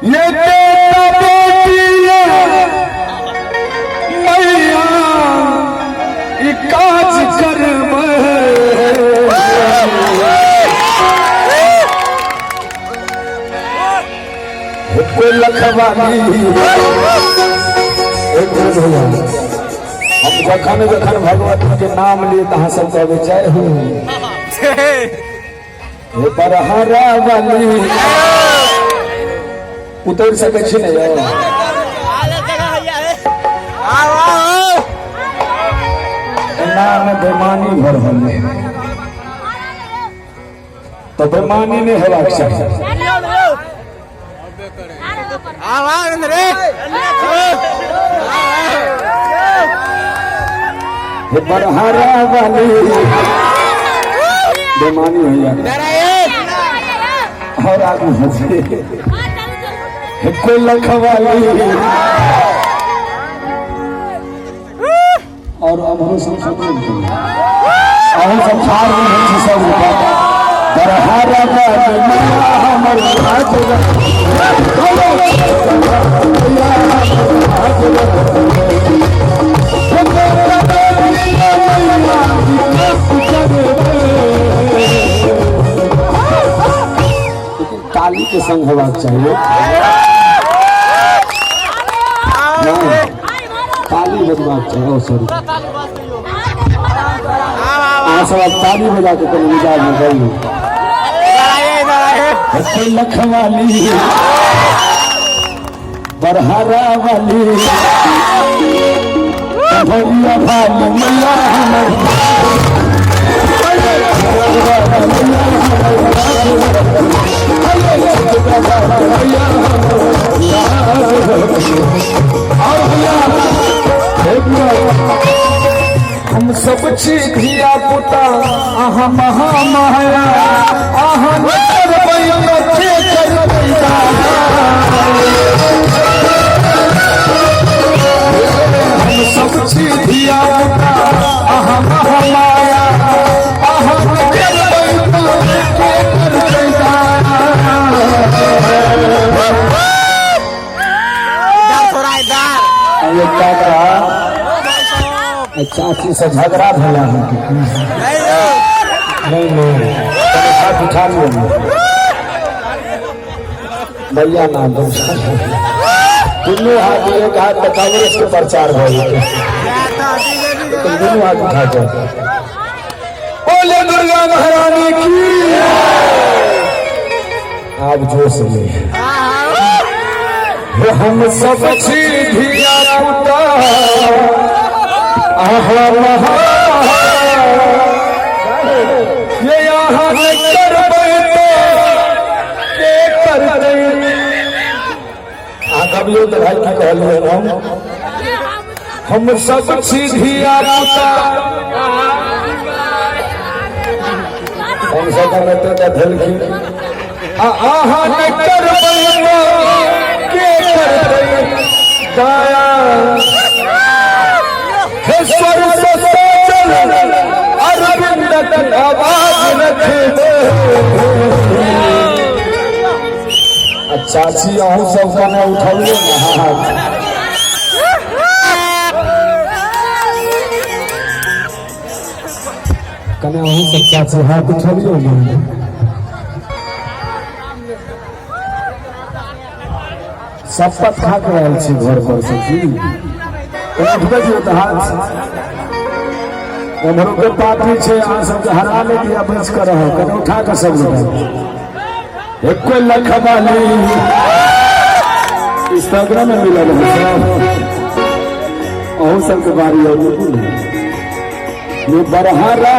ये बेटा बेटी मैया ई काज करबै। लखवाली एक भैया, हम जखन जखन भगवती के नाम लिए तऽ अहाँ सब कहबै जय हो हे बरहरा वाली। उतरि सकै छी ने यौ? एना मे बेमानी भऽ रहल है, तऽ बेमानी नहि हेबाक चाही। हे बरहरा वाली, बेमानी होइया और आगू हो हे कोलख वाली और अमरो सब समझ अहूँ सब ठाढ़ नहि छी सब बरहरा वाली मैया हमर। लेकिन ताली के संग होबाक चाहिए, ताली बजबाक चाही। ओ सॉरी, अहाँ सब आब ताली बजा के कनि मिजाज में करियौ। लखवाली बरहरा वाली भैया भाली मैया हमर। हम सब छी धिया पुता, अहाँ महामाया, अहाँ नहि करबै तऽ के करबै दादा? हम सब छी धिया पुता, अहाँ महामाया, अहाँ नहि करबै तऽ के करबै दादा? थोड़ा इधर। ये काका, चाची से झगड़ा भेला है कि की? नहीं नहीं, कनि हाथ उठा लियौ ने भैया। ना दो दुनू हाथ, एक हाथ तऽ कांग्रेस के प्रचार भऽ जेतै, लेकिन दुनू हाथ उठा जाए। बोले दुर्गा महारानी की। आब जोश में हे हम सब छी धिया पुता, अहाँ महा ये अहाँ नहि करबै तऽ के करतै? अहाँ गबियौ तऽ भाई, की कहलियै हम? हम सब छी धिया पुता, कम से कम एते तऽ भेलखिन। आ अहाँ नहि करबै तऽ के करतै दया? हे स्वर से सजल अरविंद की आवाज रखबे। आ चाची, अहूँ सब कने उठलियै ने हाथ? कने अहूँ सब चाची हाथ उठलियै ने? शपथ खा के आयल छी घर पर से की? उठबै दियौ तऽ हाथ। उम्हरो के पार्टी छै, अहाँ सबके हरा नहि दिया, बचि कऽ रहब। कने उठा कऽ सब गोटा एको लख वाली। इंस्टाग्राम में मिलल है सब, अहूँ सबके बारी आबि। ये बरहरा।